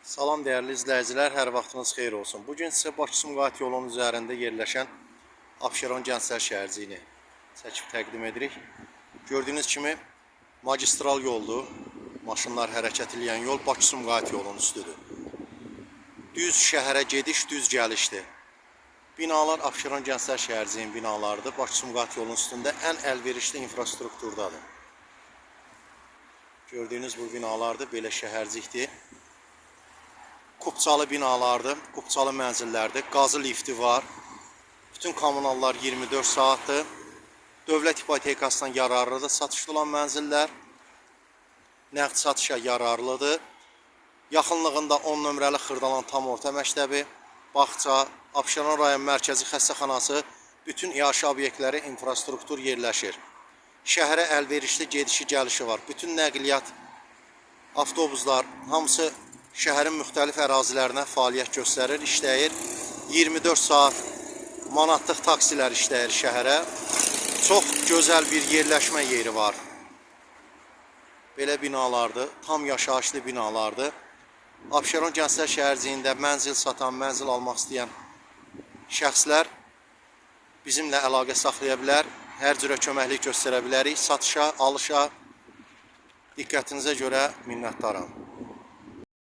Salam dəyərli izləyicilər, hər vaxtınız xeyir olsun. Bu gün sizə Bakı-Sumqayıt yolunun üzərində yerləşən Abşeron Gənclər şəhərciyini çəkib təqdim edirik. Gördüyünüz kimi magistral yoldur. Maşınlar hərəkət eləyən yol Bakı-Sumqayıt yolunun üstüdür. Düz şəhərə gediş, düz gəlişdir. Binalar Abşeron Gənclər şəhərciyinin binalarıdır. Bakı-Sumqayıt yolunun üstündə ən əlverişli infrastrukturdadır. Gördüyünüz bu binalardır, belə şəhərcikdir. Kupçalı binalardır, kupçalı mənzillərdir. Qazı lifti var. Bütün kommunallar 24 saatdır. Dövlət ipotekasından yararlıdır satışda olan mənzillər. Nəqd satışa yararlıdır. Yaxınlığında 10 nömrəli Xırdalan tam orta məktəbi, bağça, Abşeron rayon mərkəzi xəstəxanası, bütün iaşə obyektləri, infrastruktur yerləşir. Şəhərə əlverişli gedişi gəlişi var. Bütün nəqliyyat, avtobuslar hamısı şəhərin müxtəlif ərazilərinə fəaliyyət göstərir, işləyir. 24 saat manatlıq taksilər işləyir şəhərə. Çox gözəl bir yerləşmə yeri var. Belə binalardır, tam yaşayışlı binalardır. Abşeron Gənclər şəhərciyində mənzil satan, mənzil almaq istəyən şəxslər bizimlə əlaqə saxlaya bilər. Hər cürə köməklik göstərə bilərik. Satışa, alışa diqqətinizə görə minnətdaram.